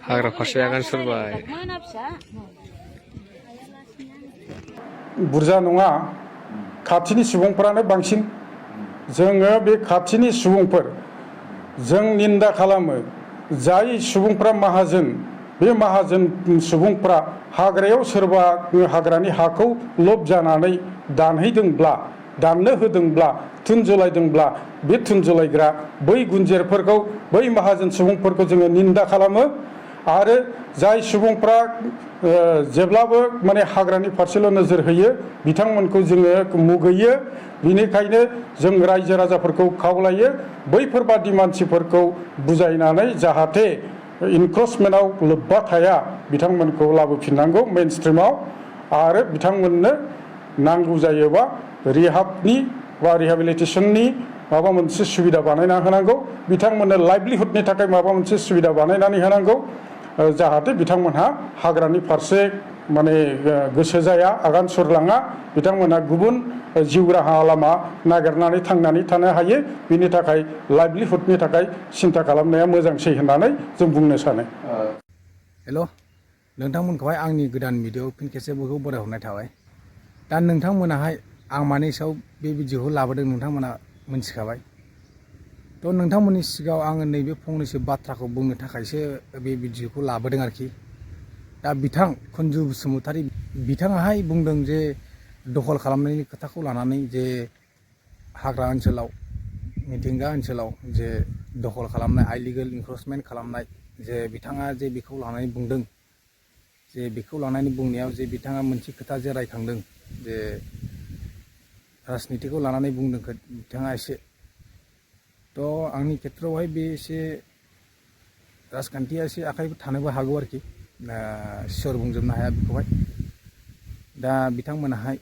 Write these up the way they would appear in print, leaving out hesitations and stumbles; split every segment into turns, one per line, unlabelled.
हाग्रा फारसे आगान सुरबाय
बुरजा नङा खाथिनि सुबुंफोरानो बांसिन जोङो बे खाथिनि सुबुंफोर जों निन्दा खालामो जाय सुबुंफ्रा माहाजोन बे माहाजोन सुबुंफ्रा हाग्रायाव सोरबा हाग्रानि हाखौ लब जानानै दाननो होदोंब्ला थुनजुलायदोंब्ला बे थुनजुलायग्रा बै गुनजेरफोरखौ बै माहाजोन सुबुंफोरखौ जोङो निन्दा खालामो आरो जाय सुबुंफ्रा जेब्लाबो माने हाग्रानि फारसेल' नोजोर होयो बिथांमोनखौ जोङो मुगैयो बिनिखायनो जों रायजो राजाफोरखौ खावलायो बैफोरबादि मानसिफोरखौ बुजायनानै जाहाथे इनक्रोचमेन्टआव लोब्बा थाया बिथांमोनखौ लाबोफिननांगौ मेइन स्ट्रिमाव आरो बिथांमोननो नांगौ जायोबा रिहाबनि बा रिहेबिलिटेसननि माबा मोनसे सुबिदा बानायना होनांगौ बिथांमोननो लाइभलिहुडनि थाखाय माबा मोनसे सुबिदा बानायनानै होनांगौ जाहाथे बिथांमोनहा हाग्रानि फारसे माने गोसो जाया आगान सुरलाङा बिथांमोनहा गुबुन जिउ राहा लामा नागिरनानै थांनानै थानो हायो बिनि थाखाय लाइभलिहुडनि थाखाय सिन्था खालामनाया मोजांसै होननानै जों बुंनो सानो।
हेल' नोंथांमोनखौहाय आंनि गोदान भिडिअ फिन खेबसे बयखौबो बरायहरनाय थाबाय। दा नोंथांमोनाहाय आं मानि सायाव बे भिडिअखौ लाबोदों नोंथांमोना मिथिखाबाय। थ' नोंथांमोननि सिगाङाव आङो नैबे फंनैसो बाथ्राखौ बुंनो थाखायसो बे भिडिअखौ लाबोदों आरोखि। दा बिथां कुनजु बसुमतारी बिथाङाहाय बुंदों जे दखल खालामनायनि खोथाखौ लानानै जे हाग्रा ओनसोलाव मिथिंगा ओनसोलाव जे दखल खालामनाय आइलिगेल इनक्रोचमेन्ट खालामनाय जे बिथाङा जे बेखौ लानानै बुंदों जे बेखौ लानानै बुंनायाव जे बिथाङा मोनसे खोथा जे रायखांदों जे राजनितिखौ लानानै बुंदों बिथाङा एसे थ' आंनि खेथ्रआवहाय बे एसे राजखान्थिया एसे आखाइबो थानोबो हागौ आरोखि सियर बुंजोबनो हाया बेखौहाय। दा बिथांमोनाहाय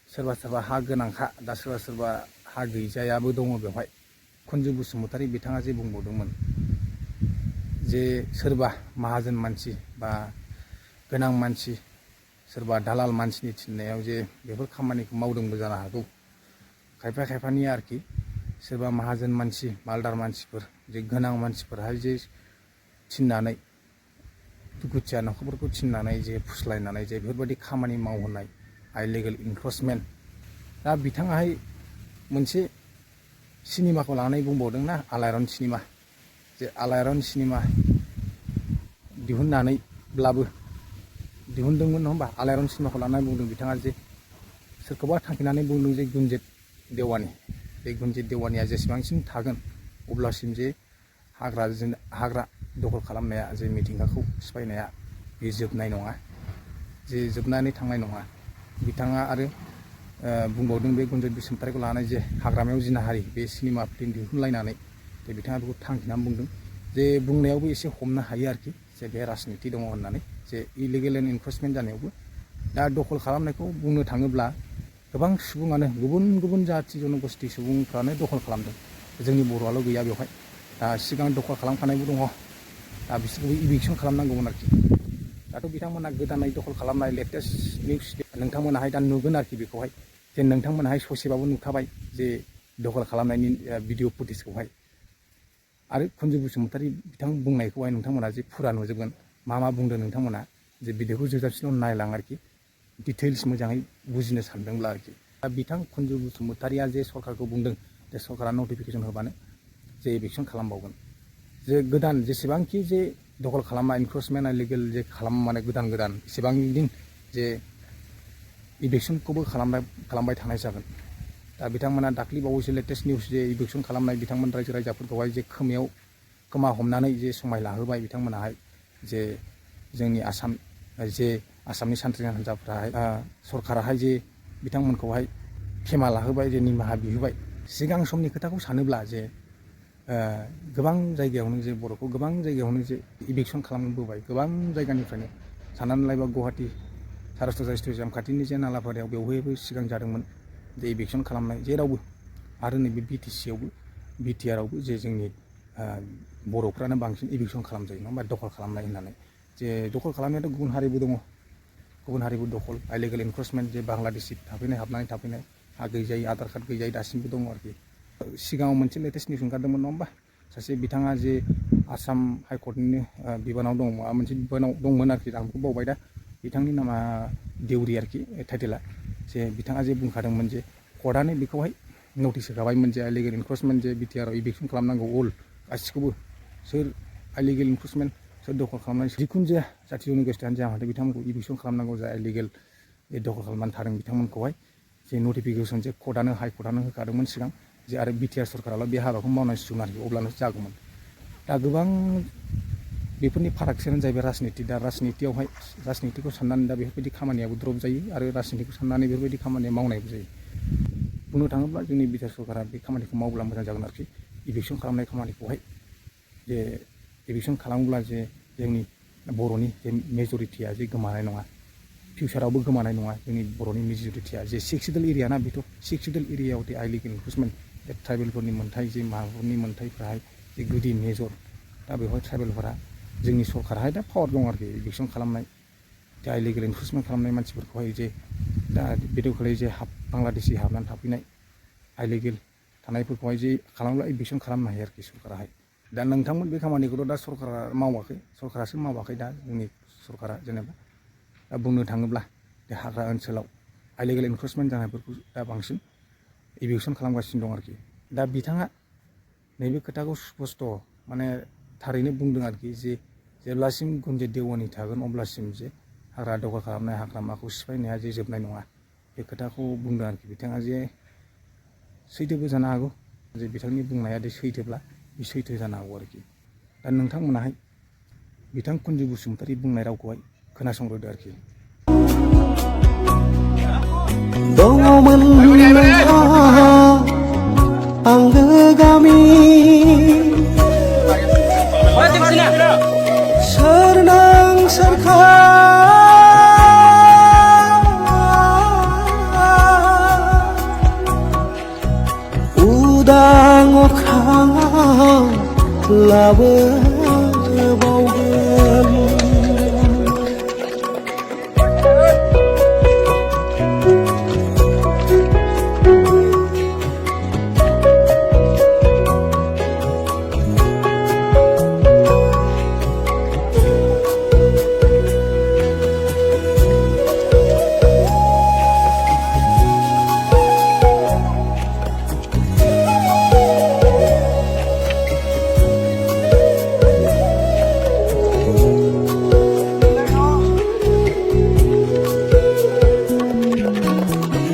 सोरबा सोरबा हा गोनांखा दा सोरबा सोरबा हा गैजायाबो दङ बेवहाय। कुनजु बसुमतारी बिथाङा जे बुंबावदोंमोन जे सोरबा माहाजोन मानसि बा गोनां मानसि सोरबा दालाल मानसिनि थिननायाव जे बेफोर खामानिखौ मावदोंबो जानो हागौ खायफा खायफानिया आरोखि। सोरबा माहाजोन मानसि मालदार मानसिफोर जे गोनां मानसिफोरहाय जे थिननानै दुखुथिया न'खरफोरखौ थिननानै जे फुस्लायनानै जे बेफोरबायदि खामानि मावहोनाय आइलिगेल इनक्रोचमेन्ट। दा बिथाङाहाय मोनसे सिनेमाखौ लानानै बुंबावदोंना आलायारन सिनेमा जे आलायारन सिनेमा दिहुननानैब्लाबो दिहुनदोंमोन नङा होमबा आलायारन सिनेमाखौ लानानै बुंदों बिथाङा जे सोरखौबा थांखिनानै बुंदों जे गुनजेत देवानि बे गुनजेत देवानिया जेसेबांसिम थागोन अब्लासिम जे हाग्रा दखल खालामनाया जे मिथिंगाखौ सिफायनाया बे जोबनाय नङा जे जोबनानै थांनाय नङा। बिथाङा आरो बुंबावदों बे कुनजु बसुमतारीखौ लानानै जे हाग्रामायाव जिनाहारि बे सिनेमा फिल्म दिहुनलायनानै जे बिथाङा बेखौ थांखिनानै बुंदों जे बुंनायावबो एसे हमनो हायो आरोखि जे बे राजनिति दङ होननानै जे इलिगेल एन्ड इनक्रोचमेन्ट जानायावबो। दा दखल खालामनायखौ बुंनो थाङोब्ला गोबां सुबुङानो गुबुन गुबुन जाथि जन'गोष्ठी सुबुंफ्रानो दखल खालामदों जोंनि बर'आल' गैया बेवहाय। दा सिगां दखल खालामखानायबो दङ दा बिसोरखौबो इभिक्सन खालामनांगौमोन आरोखि। दाथ' बिथांमोना गोदानै दखल खालामनाय लेटेस्ट निउस नोंथांमोनाहाय दा नुगोन आरोखि बेखौहाय जे नोंथांमोनाहाय ससेबाबो नुखाबाय जे दखल खालामनायनि भिडिअ फुटेजखौहाय। आरो कुनजु बसुमतारी बिथां बुंनायखौहाय नोंथांमोना जे फुरा नुजोबगोन मा बुंदों नोंथांमोना जे भिडिअखौ जोबजासिमाव नायलां आरोखि डिटेल्स मोजाङै बुजिनो सानदोंब्ला आरोखि। दा बिथां कुनजु बसुमतारीया जे सरकारखौ बुंदों जे सरकारा नटिफिकेसन होबानो जे इभिक्सन खालामबावगोन जे गोदान जेसेबांखि जे दखल खालामनाय इनक्रोचमेन्ट आइलिगेल जे माने गोदान एसेबां दिन जे इभिक्सनखौबो खालामबाय थानाय जागोन। दा बिथांमोना दाख्लि बावैसो लेटेस्ट निउस जे इभिक्सन खालामनाय बिथांमोन रायजो राजाफोरखौहाय जे खोमा हमनानै जे समाय लाहोबाय बिथांमोनाहाय जे जोंनि आसामनि सानथ्रि हान्जाफ्राहाय सरकाराहाय जे बिथांमोनखौहाय खेमा लाहोबाय जे निमाहा बिहोबाय। सिगां समनि खोथाखौ सानोब्ला जे गोबां जायगायावनो जे बर'खौ गोबां जायगायावनो जे इभिक्सन खालामबोबाय गोबां जायगानिफ्रायनो साननानै लायोबा गुवाहाटि सारस्वती स्टेडियाम खाथिनि जे नालाफारायाव बेवहायबो सिगां जादोंमोन जे इभिक्सन खालामनाय जेरावबो आरो नैबे बिटिआरावबो जे जोंनि बर'फ्रानो बांसिन इभिक्सन खालामजायो नङा होमबा दखल खालामनाय होननानै जे दखल खालामनायाथ' गुबुन हारिबो दङ गुबुन हारिबो दखल आइलिगेल इनक्रोचमेन्ट जे बांलादेशि हाबनानै थाफैनाय हा गैजायै आधार कार्ड गैजायै दासिमबो दङ आरोखि। सिगाङाव मोनसे लेटेस्ट निउस ओंखारदोंमोन नङा होमबा सासे बिथाङा जे आसाम हाइकर्टनिनो बिबानाव दङ माबा मोनसे बिबानाव दंमोन आरोखि आं बेखौ बावबाय दा बिथांनि नामा देउरि आरोखि टाइटेला जे बिथाङा जे बुंखादोंमोन जे कर्टआनो बेखौहाय नटिस होखाबायमोन जे आइलिगेल इनक्रोचमेन्ट जे बिटिआरआव इभिक्सन खालामनांगौ अल गासिखौबो सोर आइलिगेल इनक्रोचमेन्ट सोर दखल खालामनाय जिखुनु जाया जाथि जन'गोष्ठियानो जाया माथो बिथांमोनखौ इभिक्सन खालामनांगौ जा आइलिगेल जे दखल खालामनानै थादों बिथांमोनखौहाय जे नटिफिकेसन जे कर्टआनो हाइकर्टआनो होखादोंमोन सिगां जे आरो बिटिआर सरकाराल' बे हाबाखौ मावनांसिगोन आरोखि अब्लानो जागौमोन दा गोबां बेफोरनि फारागथियानो जाहैबाय राजनिति दा राजनितिखौ साननानै दा बेफोरबायदि खामानियाबो द्रप जायो आरो राजनितिखौ साननानै बेफोरबायदि खामानिया मावनायबो जायो बुंनो थाङोब्ला जोंनि बिटिआर सरकारा बे खामानिखौ मावब्ला मोजां जागोन आरोखि इभिक्सन खालामनाय खामानिखौहाय जे इभिक्सन खालामोब्ला जे जोंनि बर'नि जे मेजरिटिया जे गोमानाय नङा फिउचारावबो गोमानाय नङा जोंनि बर'नि मेजरिटिया जे 6 सिडुल एरिया ना बेथ' 6 सिडुल एरियायाव दे आइलिगेल इनक्रोचमेन्ट बे ट्राइबेलफोरनि मोन्थाय जे माबाफोरनि मोन्थायफ्राहाय जे गुदि मेजर दा बेवहाय ट्राइबेलफोरा जोंनि सरकाराहाय दा पावार दं आरोखि इभिक्सन खालामनाय जे आइलिगेल इनक्रोचमेन्ट खालामनाय मानसिफोरखौहाय जे दा बेदखालि जे बांलादेशि हाबनानै थाफैनाय आइलिगेल थानायफोरखौहाय जे खालामब्ला इभिक्सन खालामनो हायो आरोखि सरकाराहाय दा नोंथांमोन बे खामानिखौथ' दा सरकारा मावाखै सरकारासो मावाखै दा जोंनि सरकारा जेनेबा दा बुंनो थाङोब्ला बे हाग्रा ओनसोलाव आइलिगेल इनक्रोचमेन्ट जानायफोरखौ दा बांसिन इभिक्सन खालामगासिनो दं आरोखि दा बिथाङा नैबे खोथाखौ स्पस्ट' माने थारैनो बुंदों आरोखि जे जेब्लासिम गुनजेत देवानि थागोन अब्लासिम जे हाग्रा दखल खालामनाय हाग्रामाखौ सिफायनाया जे जोबनाय नङा बे खोथाखौ बुंदों आरोखि बिथाङा जे सैथोबो जानो हागौ जे बिथांनि बुंनाया दे सैथोब्ला बे सैथो जानो हागौ आरोखि दा नोंथांमोनाहाय बिथां कुनजु बसुमतारी बुंनाय रावखौहाय खोनासंग्रोदो आरोखि
दङमोन नोंहा आंगो गामि सोर नों सोरखा उदां अख्राङाव लाबोबावगोन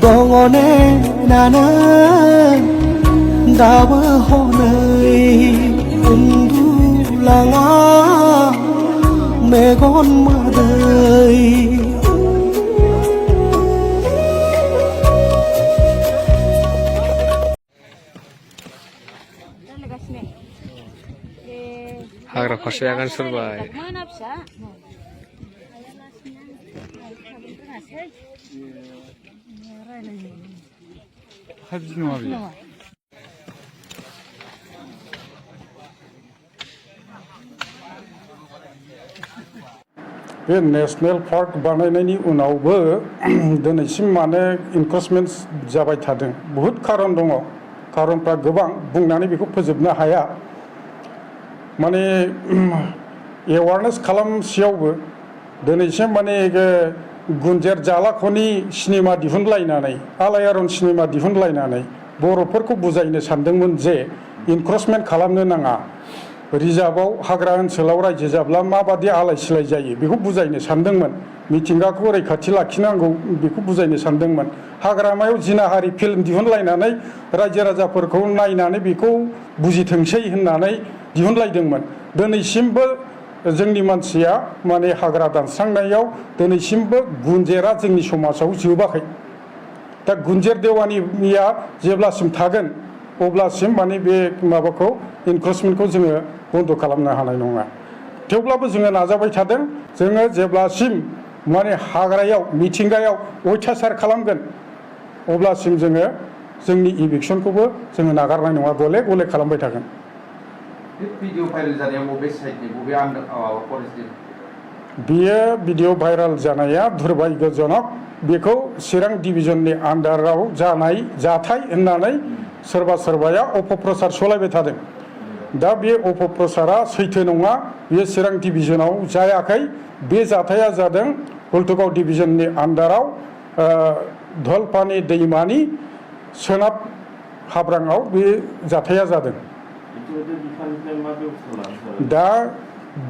दङने 나는 दाबो हनै उन्दुलाङा मेगन मोदै
हाग्रा फारसे आगान सुरबाय
हाबि नङा बेयो बे नेशनेल पार्क बानायनायनि उनावबो दिनैसिम मानो इनक्रोचमेन्ट जाबाय थादों बहुद खारन दङ खारनफ्रा गोबां बुंनानै बेखौ फोजोबनो हाया माने एवारनेस खालामसेयावबो दिनैसिम माने गुनजेत जालाख'नि सिनेमा दिहुनलायनानै आलायारन सिनेमा दिहुनलायनानै बर'फोरखौ बुजायनो सानदोंमोन जे इनक्रोचमेन्ट खालामनो नाङा रिजार्भआव हाग्रा ओनसोलाव रायजो जाब्ला माबादि आलाय सिलाय जायो बेखौ बुजायनो सानदोंमोन मिथिंगाखौ रैखाथि लाखिनांगौ बेखौ बुजायनो सानदोंमोन हाग्रामायाव जिनाहारि फिल्म दिहुनलायनानै रायजो राजाफोरखौ नायनानै बेखौ बुजिथोंसै होननानै दिहुनलायदोंमोन दिनैसिमबो जोंनि मानसिया माने हाग्रा दानस्रांनायाव दिनैसिमबो गुनजेरा जोंनि समाजाव जोबाखै दा गुनजेत देवानिया जेब्लासिम थागोन अब्लासिम माने बे माबाखौ इनक्रोचमेन्टखौ जोङो बन्द खालामनो हानाय नङा थेवब्लाबो जोङो नाजाबाय थादों जोङो जेब्लासिम माने हाग्रायाव मिथिंगायाव अयथासार खालामगोन अब्लासिम जोङो जोंनि इभिक्सनखौबो जोङो नागारनाय नङा गले गले खालामबाय थागोन
भिडिअ भाइरेल जानाया बबे साइडनि बबे फरेस्टनि
बियो भिडिअ भाइरेल जानाया दुर्भाग्यजनक बेखौ चिरां डिभिजननि आन्डाराव जानाय जाथाय होननानै सोरबा सोरबाया अपप्रचार सलायबाय थादों दा बे अपप्रचारा सैथो नङा, बेयो चिरां डिभिजनाव जायाखै। बे जाथाया जादों हुल्तुगाव डिभिजननि आन्डाराव धलपानि दैमानि सोनाब हाब्राङाव बे जाथाया जादों। दा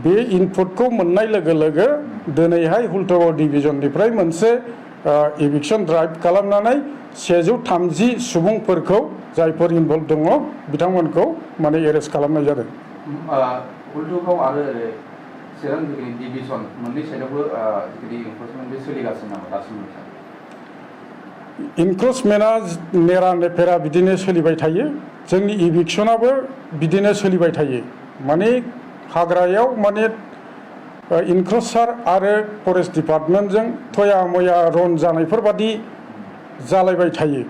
बे इनपुटखौ मोननाय लोगो लोगो दिनैहाय हुल्तुगाव डिभिजननिफ्राय मोनसे एभिक्सन ड्राइभ खालामनानै 130 सुबुंफोरखौ जायफोर इनभल्भ दङ बिथांमोनखौ माने एरेस्ट खालामनाय जादों।
हुल्तुगाव आरो चिरां डिभिजन मोननै साइडआवबो इनफर्समेन्ट सोलिगासिनो नामा दासिमबो?
इनक्रोचमेन्टआ नेरा नेफेरा बिदिनो सोलिबाय थायो। जोंनि इभिक्सनाबो बिदिनो सोलिबाय थायो। माने हाग्रायाव माने इनक्रोचार आरो फरेस्ट डिपार्टमेन्टजों थया मया रन जानायफोर बादि जालायबाय थायो।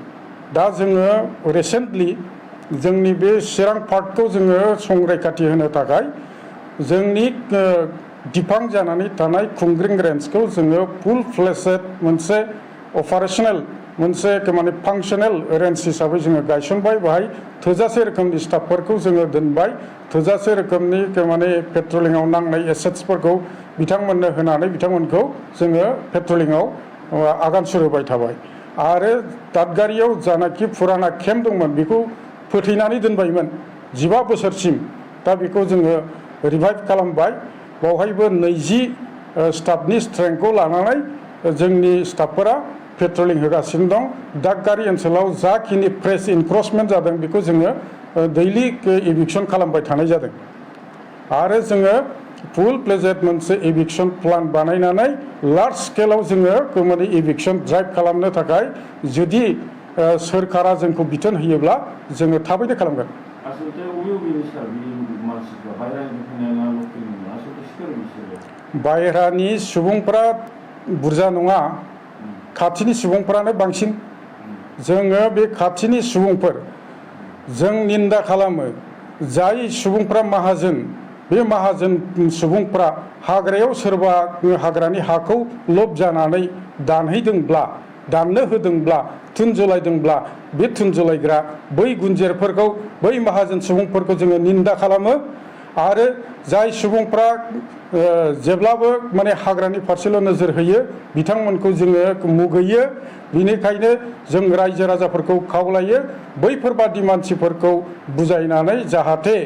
दा जोङो रिसेन्टलि जोंनि बे चिरां पार्कखौ जोङो संरैखाथि होनो थाखाय जोंनि दिफां जानानै थानाय खुंग्रिं रेन्जखौ जोङो फुल फ्लेजेड मोनसे अपारेशनेल मोनसे माने फांसनेल रेन्ज हिसाबै जोङो गायसनबाय। बेहाय थोजासे रोखोमनि स्टाफफोरखौ जोङो दोनबाय, थोजासे रोखोमनि माने पेट्रलिंआव नांनाय एसेट्सफोरखौ बिथांमोननो होनानै बिथांमोनखौ जोङो पेट्रलिंआव आगान सुरहोबाय थाबाय। आरो दादगारियाव जानाखि फुराना केम्प दंमोन बेखौ फोथैनानै दोनबायमोन 15 बोसोरसिम। दा बेखौ जोङो रिभाइभ खालामबाय। बावहायबो 20 स्टाफनि स्ट्रेंथखौ लानानै जोंनि स्टाफफोरा पेट्रलिं होगासिनो दं। दादगारि ओनसोलाव जाखिनि फ्रेश इनक्रोचमेन्ट जादों बेखौ जोङो दैलि एभिक्सन खालामबाय थानाय जादों। आरो जोङो फुल फ्लेजेड मोनसे एभिक्सन प्लान बानायनानै लार्ज स्केलाव जोङो माने एभिक्सन ड्राइभ खालामनो थाखाय जुदि सोरखारा जोंखौ बिथोन होयोब्ला जोङो थाबैनो खालामगोन। बाहेरानि सुबुंफ्रा बुरजा नङा, खाथिनि सुबुंफ्रानो बांसिन। जोङो बे खाथिनि सुबुंफोर जों निन्दा खालामो। जाय सुबुंफ्रा माहाजोन, बे माहाजोन सुबुंफ्रा हाग्रायाव सोरबा हाग्रानि हाखौ लब जानानै दानहैदोंब्ला, दाननो होदोंब्ला, थुनजुलायदोंब्ला बे थुनजुलायग्रा बै गुन्जेरफोरखौ, बै माहाजोन सुबुंफोरखौ जोङो निन्दा खालामो। आरो जाय सुबुंफ्रा जेब्लाबो माने हाग्रानि फारसेल' नोजोर होयो बिथांमोनखौ जोङो मुगैयो। बिनिखायनो जों रायजो राजाफोरखौ खावलायो बैफोरबादि मानसिफोरखौ बुजायनानै जाहाथे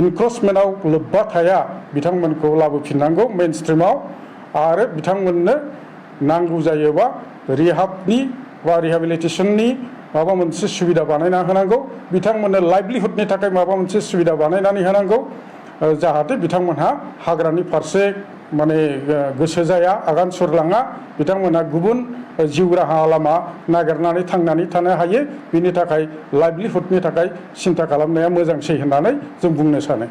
इनक्रोचमेन्टआव लोब्बा थाया बिथांमोनखौ लाबोफिननांगौ मेइन स्ट्रिमाव। आरो बिथांमोननो नांगौ जायोबा रिहाबनि बा रिहेबिलिटेसननि माबा मोनसे सुबिदा बानायना होनांगौ। बिथांमोननो लाइभलिहुडनि थाखाय माबा मोनसे सुबिदा बानायनानै होनांगौ, जाहाथे बिथांमोनहा हाग्रानि फारसे माने गोसो जाया, आगान सुरलाङा, बिथांमोनहा गुबुन जिउ राहा लामा नागिरनानै थांनानै थानो हायो। बिनि थाखाय लाइभलिहुडनि थाखाय सिन्था खालामनाया मोजांसै होननानै जों बुंनो सानो।